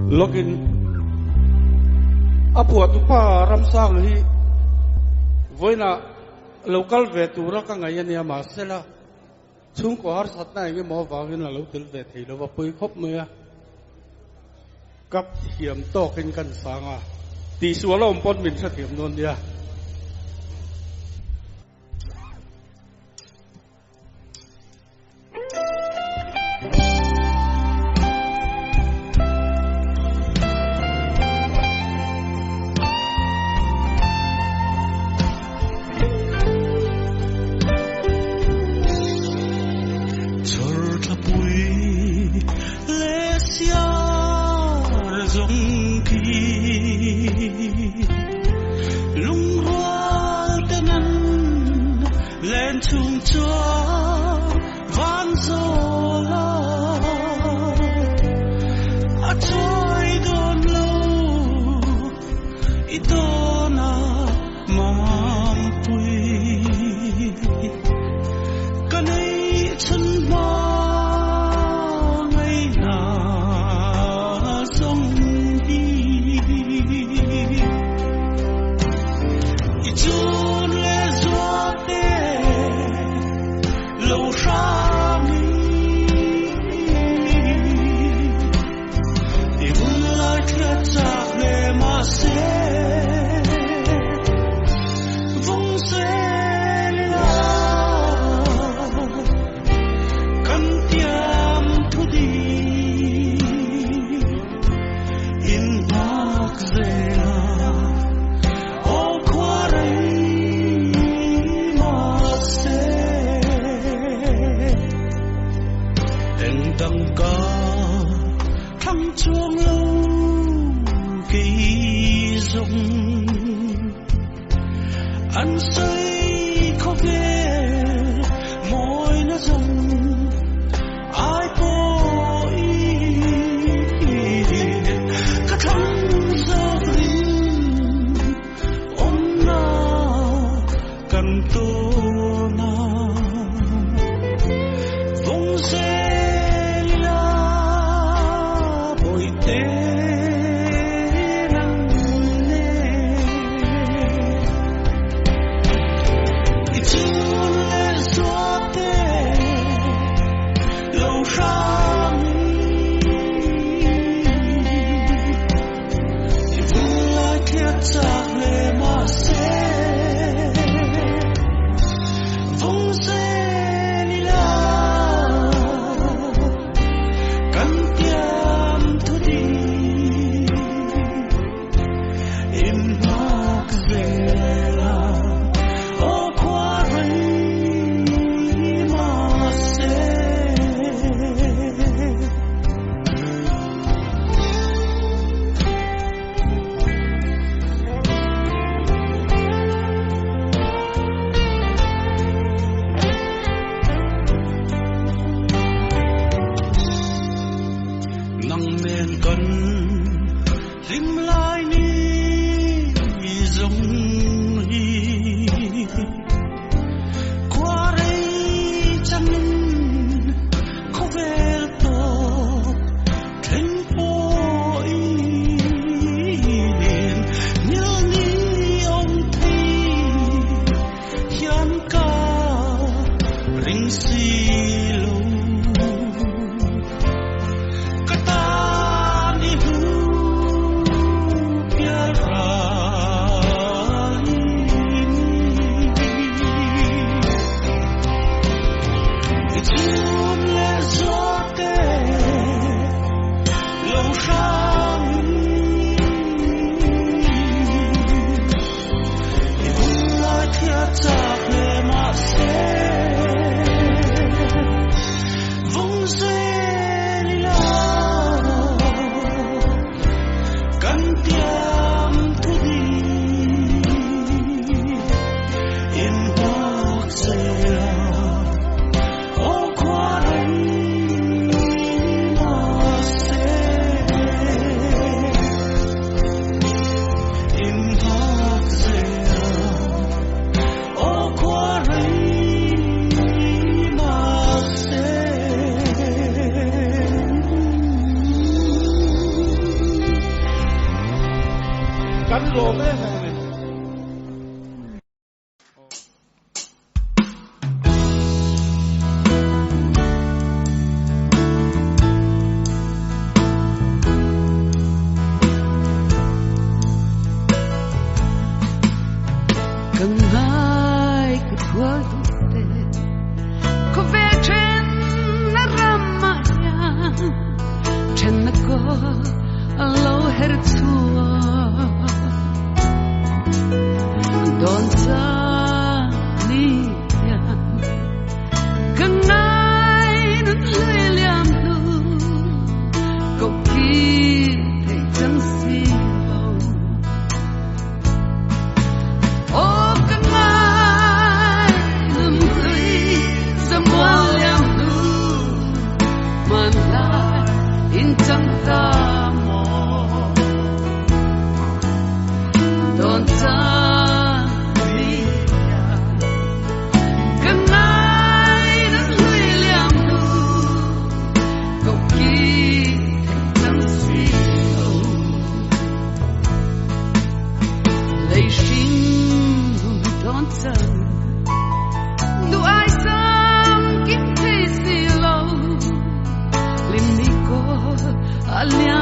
Login a phuahtupa Ramsanga hi vawiinah lo kal ve tura ka ngaih a nia mahsela chhungkaw harsatna eng emaw avangin a lo tel ve thei lo va pawi khawp mai a. Ka thiam tawkin kan sang a, tihsual a awm pawn min hrethiam dawn nia. lawm em em e. Ka ngai ka thual duhte khawvel then na ramah hian then na ko a lo her chhuak dawn chang ni hian ka ngai nun hlui liam hnu ko kir thei chang si lo Aw ka ngai nun hlui zamual liam hnu hmanlai in chang ta maw dawn chang ni hian ka ngai nun hlui liam hnu ko kir thei chang si lo lei hring hun dawn chang duh ai sam kim thei si lo lim ni ko a liam.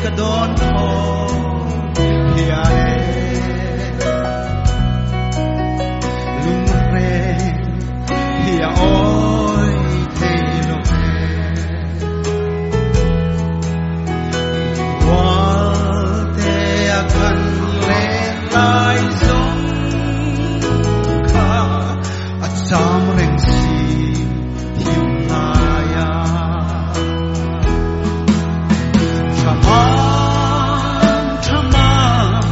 Ka dawn thaw hian e. Lungreng hi a awi thei lo ve. Rualte a kan len lai zawng kha a cham reng si thinlai ah. Thamam, thamam,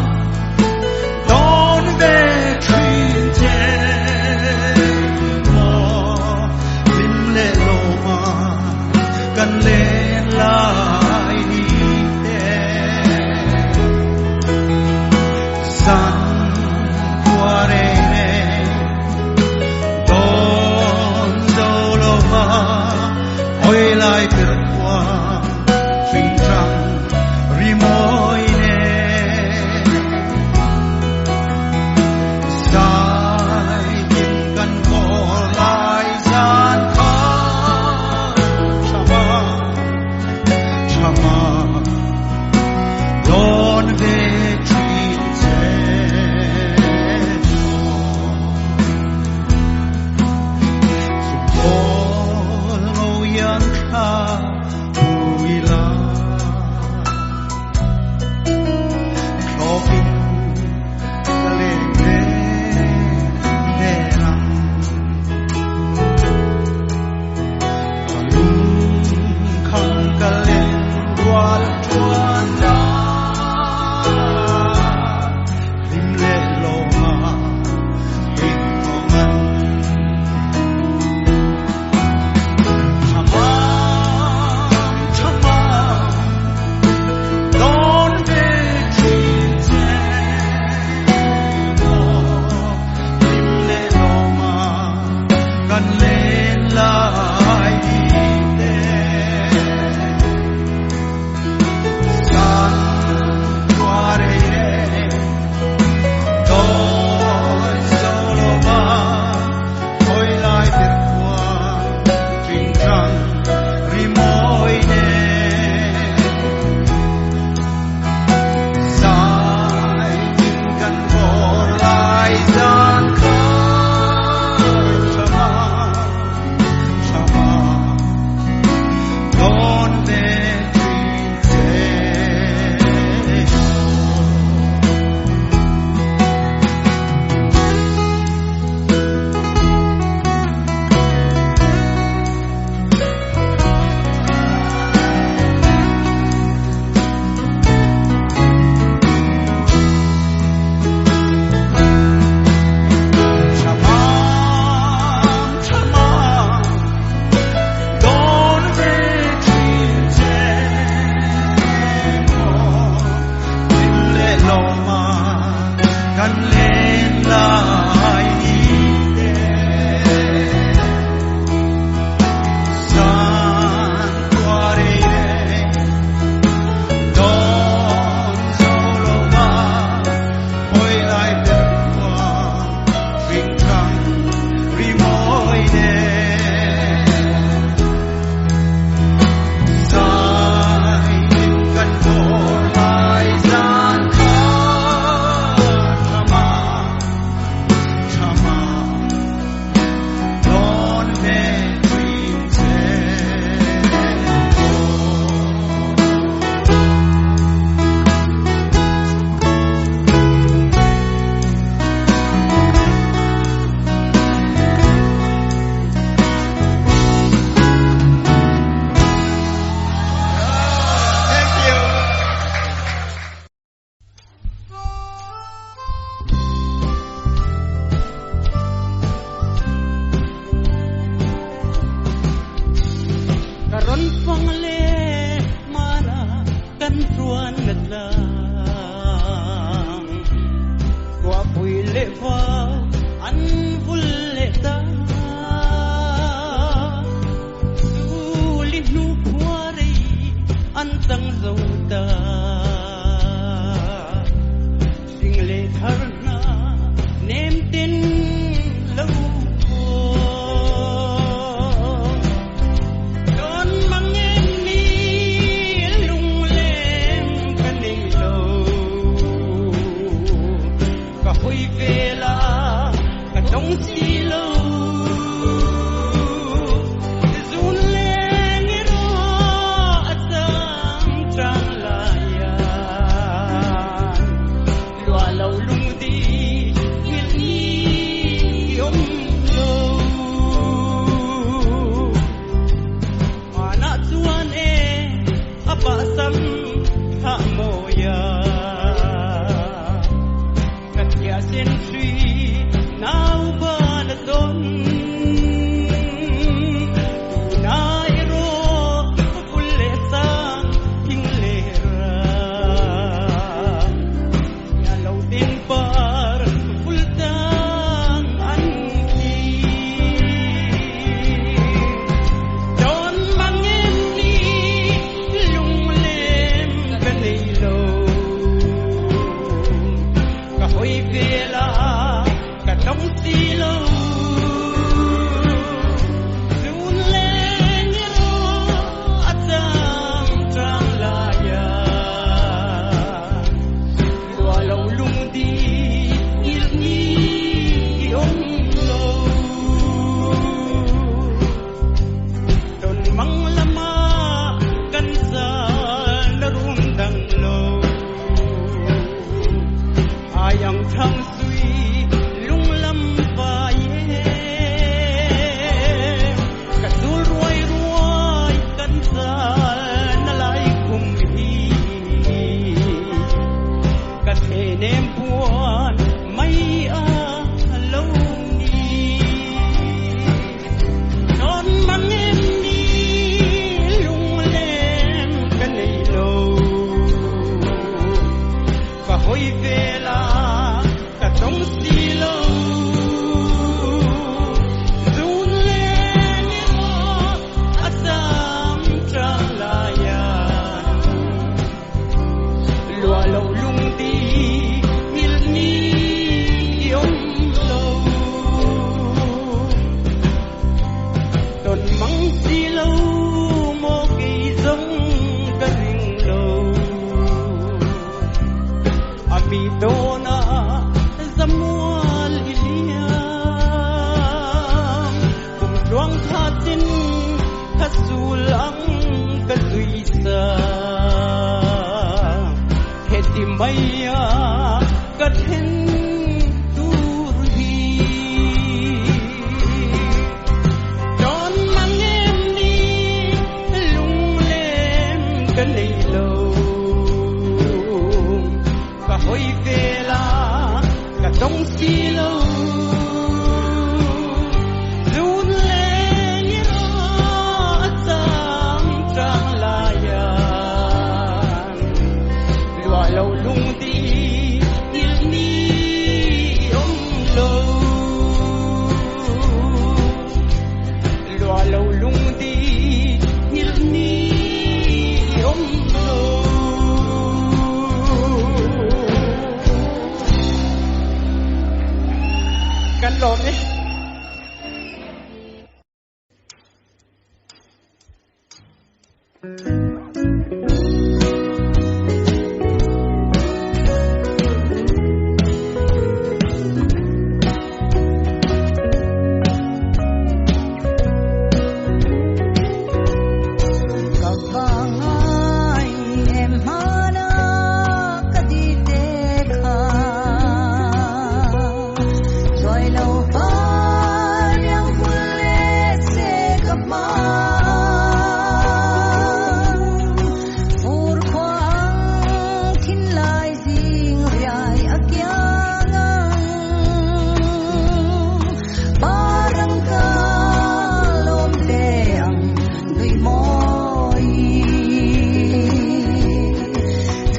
Mi dona zamual iliam kum tluang khatin khasul ang ka zuisa heti maya ka then tur hi don mang em ni lung lem ka nei lo ka hoi vela ka tong si lo zun le ni ro cham trang la yan lua lo lung di il ni om lo lua lo lung di il ni om lo kan lom e. Kavangai emana kadite kha choi lo par yang hule se kama fur khoang thin lai jing riai akyang parang ka lom le ang nui moi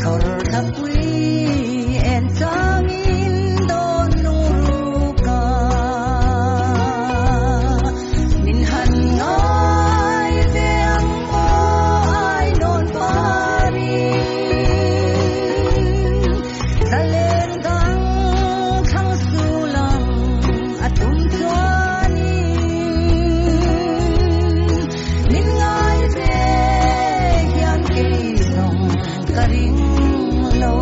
thor thap quy en changin don lung ru ka min han ngai ve ang mo ai non pari zalen dang thang su lang atum chuani min ngai ve hian ke song ka ring lo.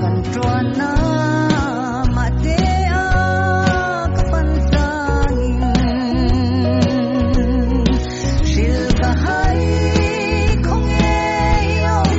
Kan truan na ma te a ka pan sangin hril ka hai khong e yom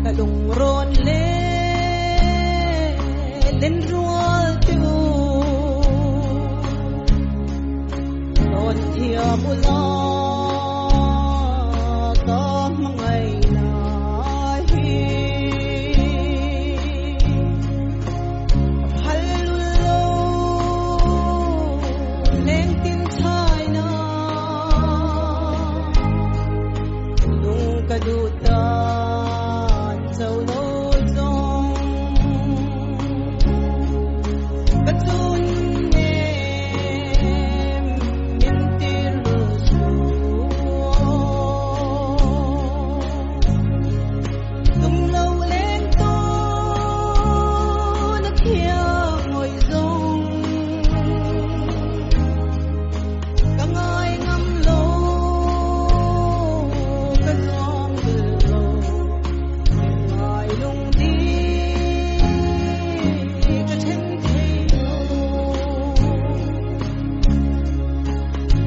Ka lungrawn le lenrual te u tawn thiam ula ka hmangaihna hi. Phal lo leng tin chai na lung ka duh tan zo lo zawng ka chun nem min tir su tum lo leng to na khiang ngồi zawng ka ngai ngam lo ka zawng lo ngai lung di ka then thei lo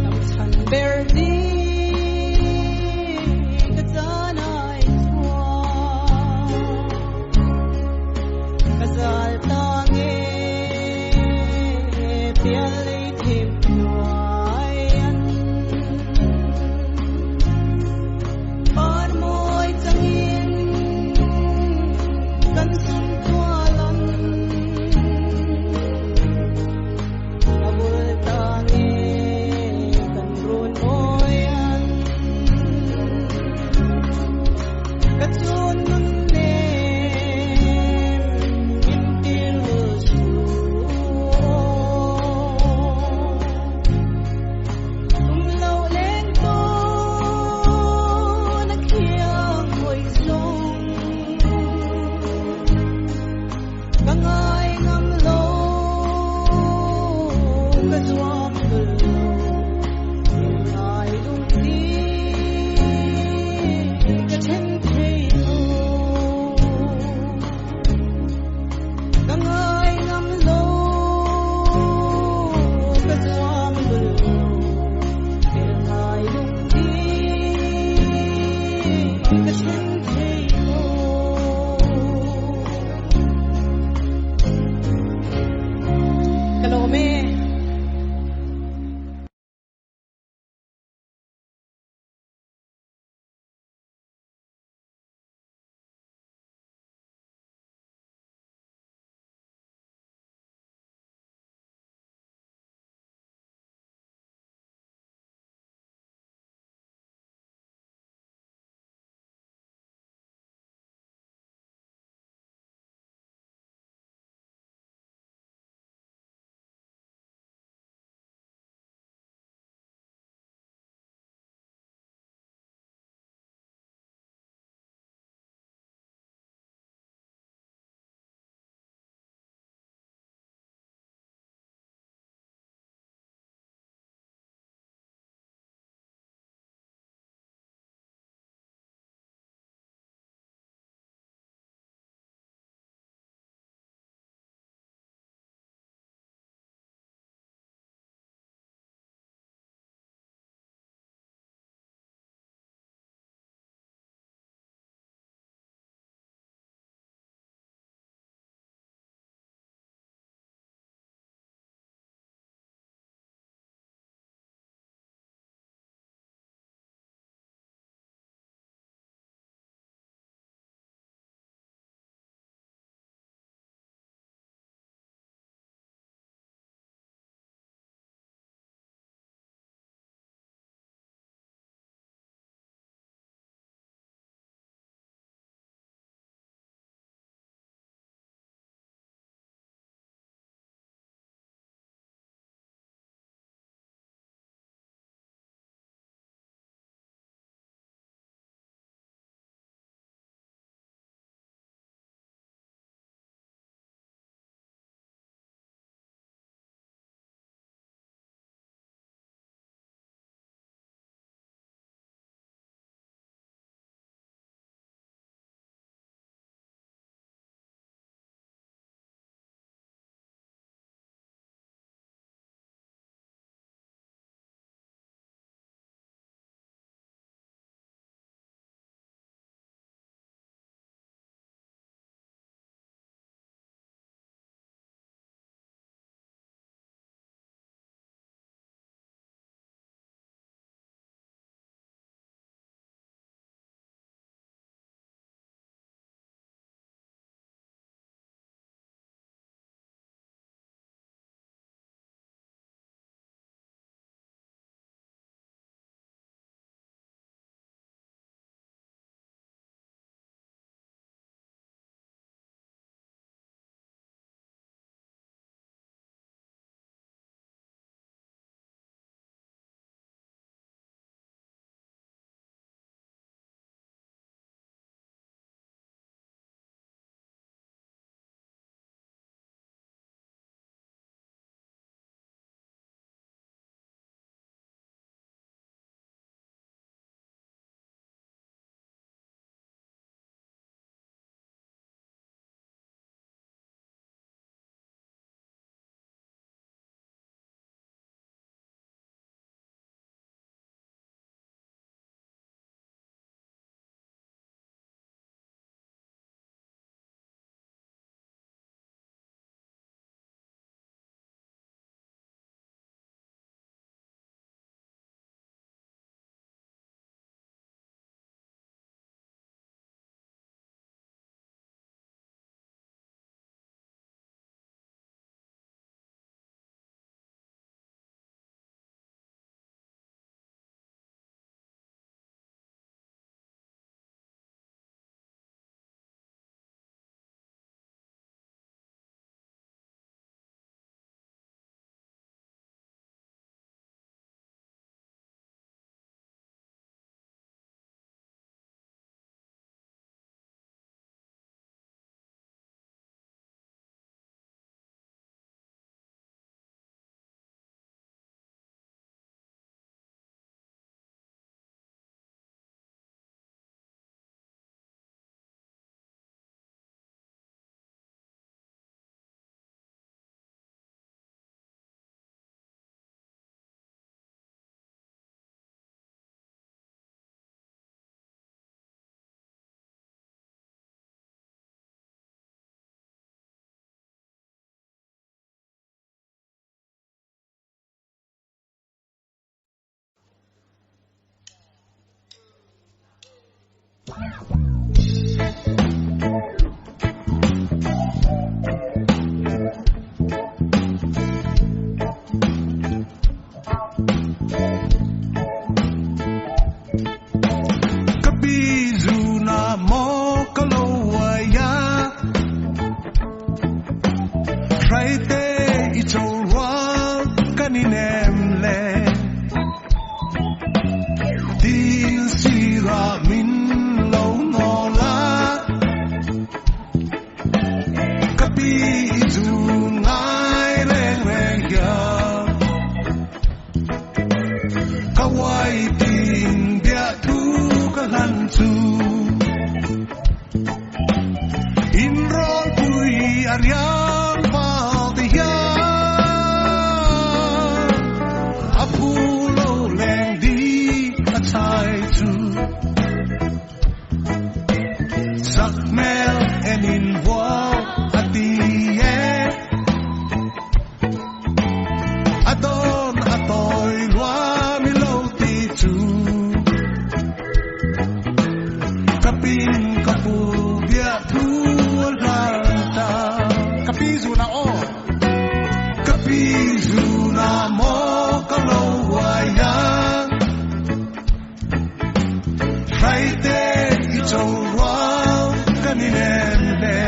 dam chhan ber di ka chan ai chuan ka zal ta nge pial lei thim nuai an par mawi changin kan sun tualan ka bul ta nge kan run mawi an ka chun nun nem min tir su tum lo leng to na khiang ngồi zawng Ka pi zuna maw ka lo uai a, Hraite i cho rual kan inem le. Dil sirah min lo nawl a, Ka pi i zun ngai reng reng hian. Ka uai tin biahthu ka hlan chu. In rawlpui a riang val ti hian a phu lo leng di a chai chu. Sak hmel en in huau a ti e. A dawn a tawi lua mi lo ti chu. Ka pin ka pu bia thu a hlan ta. Ka pi zun ah aw. Ka pi zun ah maw ka lo uai a. Hraite i cho rual kan in em le.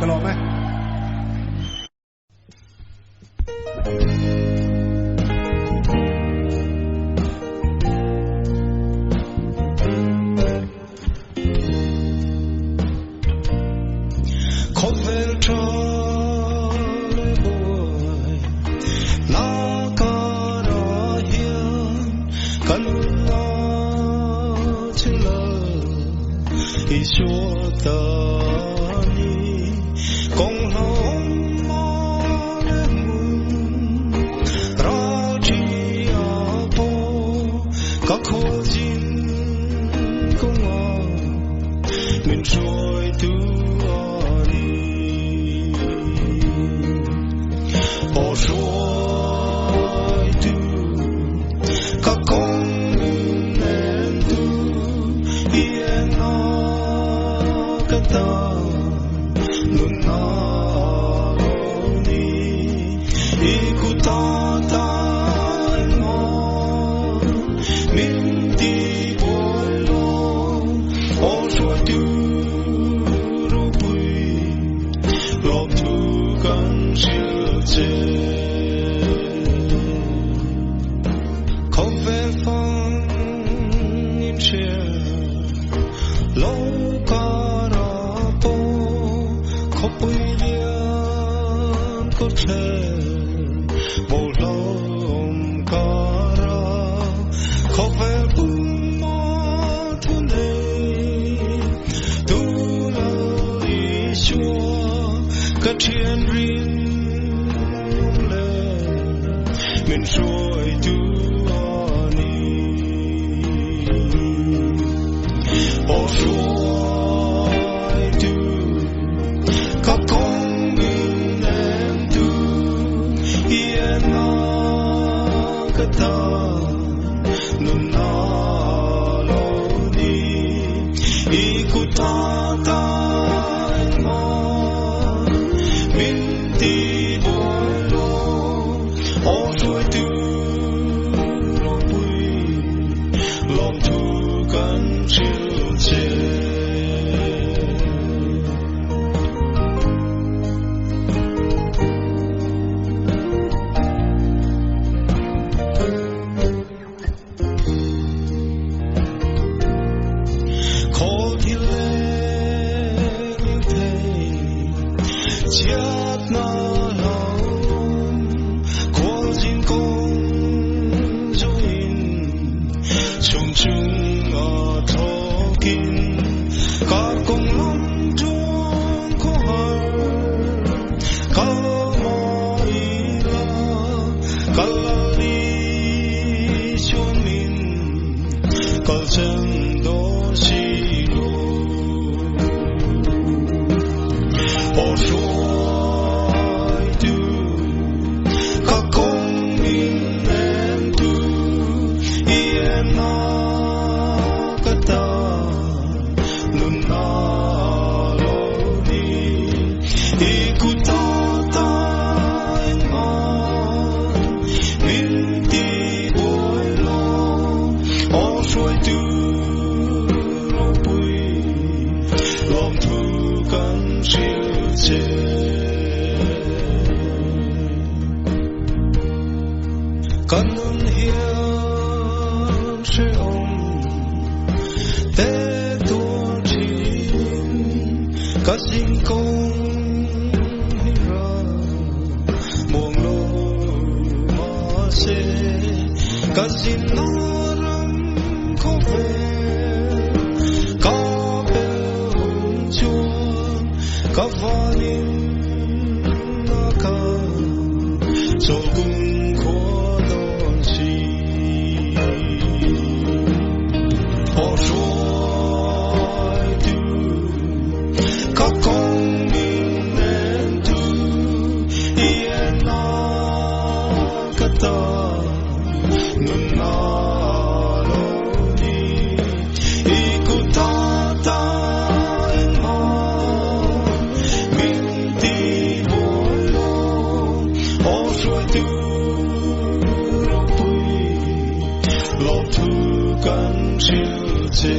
Ka lawm e. Khawvel tha leh buai na karah hian ka nunna chu la Isua ta ni kawng hlawm a leh hmun ral thi a pawh ka khawlzin kawnga min hruaitu a ni. Aw hruaitu ka kawng min entu i eng a ka ta nunna lo ni i kuta ta engmaw min ti buai lo aw hruaitu ropui lawmthu kan hrilh che. Khawvel fang in hria lo kara pawh khawpui lian kawt thleng bawlhhlawm kara khawvel puma thu nei tu lal Isua ka thian rin awm le min hruai tu a ni. Aw hruai tu ka kawng min en tu i en a ka ta nunna lo ni i kuta ta engmaw min ti buai lo aw hruai tu ropui lawmthu kan hrilh che. Khawl thil leng in thei chiat na hlauhawm khual zin kawng zawhin chhum chung a thlawkin kar kawng lam tuang khaw har kal maw ila kal li chuan min kal chen dawn si lo. Aw hruai tu ka kawng min en tu i en na ka ta nunna lo ni i kuta ta engmaw min ti buai lo aw hruai tu ropui lawmthu kan hrilh che. Kan nun hian hrehawm te tuar thin ka zing kawng hi ra muang lo mahse ka zin na ram khawvel ka bel hun chuan ka vanin na ka chawl kum khua dawn si. Aw hruai tu ka kawng min en tu i en na ka ta nunna lo ni i kuta ta engmaw min ti buai lo aw hruai tu ropui lawmthu kan hrilh che.